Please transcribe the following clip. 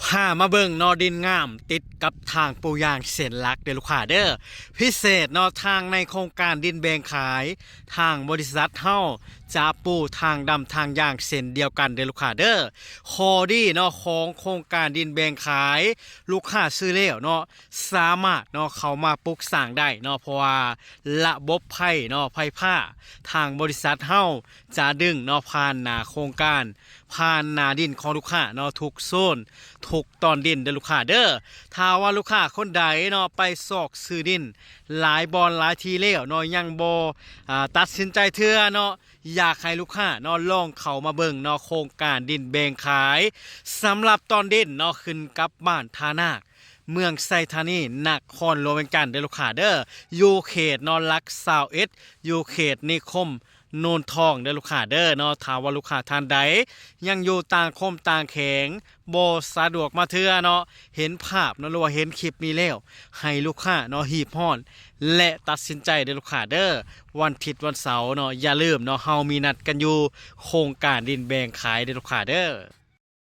ຖ້າມາເບິ່ງເນາະ ດິນງາມຕິດກັບທາງປູຢາງເສັ້ນຫຼັກເດີລູກຄ້າເດີ. ພິເສດເນາະ ທາງໃນໂຄງການດິນແບ່ງຂາຍ ທາງບໍລິສັດເຮົາຈະປູທາງດຳທາງຢາງເຊັ່ນດຽວກັນເດີລູກຄ້າເດີ. ຂໍ້ດີເນາະ ຂອງໂຄງການດິນແບ່ງຂາຍ ລູກຄ້າຊື້ແລ້ວເນາະ ສາມາດເນາະ ເຂົ້າມາປຸກສ້າງໄດ້ເນາະ ເພາະວ່າລະບົບໄຟເນາະ ໄຟຟ້າ ທາງບໍລິສັດເຮົາຈະດຶງເນາະ ຜ່ານໜ້າໂຄງການ ຜ່ານໜ້າດິນຂອງລູກຄ້າເນາະ ທຸກໂຊນ ທຸກຕອນດິນເດີລູກຄ້າເດີ. ຖ້າວ່າລູກຄ້າຄົນໃດເນາະ ໄປຊອກຊື້ດິນຫຼາຍບ່ອນຫຼາຍທີ່ແລ້ວເນາະ ຍັງບໍ່ ອາ ຕັດສິນໃຈເທື່ອເນາະ ຢາກໃຫ້ລູກຄ້າເນາະ ລອງເຂົ້າມາເບິ່ງເນາະ ໂຄງການດິນແບ່ງຂາຍ ສຳລັບຕອນດິນເນາະ ຂຶ້ນກັບບ້ານທ່ານາກ ເມືອງໄຊທານີ ນະຄອນຫຼວງວຽງຈັນເດີລູກຄ້າເດີ. ຢູ່ເຂດເນາະ ຫຼັກຊາວເອັດ ຢູ່ເຂດນິຄົມໂນນທອງເດີລູກຄ້າເດີເນາະ. ຖ້າວ່າລູກຄ້າທ່ານໃດ ຍັງຢູ່ຕ່າງຄົມຕ່າງແຂວງ ບໍ່ສະດວກມາເທື່ອເນາະ ເຫັນພາບເນາະ ຫຼືວ່າເຫັນຄລິບນີ້ແລ້ວ ໃຫ້ລູກຄ້າເນາະ ຮີບຮ້ອນ ແລະ ຕັດສິນໃຈເດີລູກຄ້າເດີ. ວັນທິດວັນເສົາເນາະ ຢ່າລືມເນາະ ເຮົາມີນັດກັນຢູ່ໂຄງການດິນແບ່ງຂາຍເດີລູກຄ້າເດີ.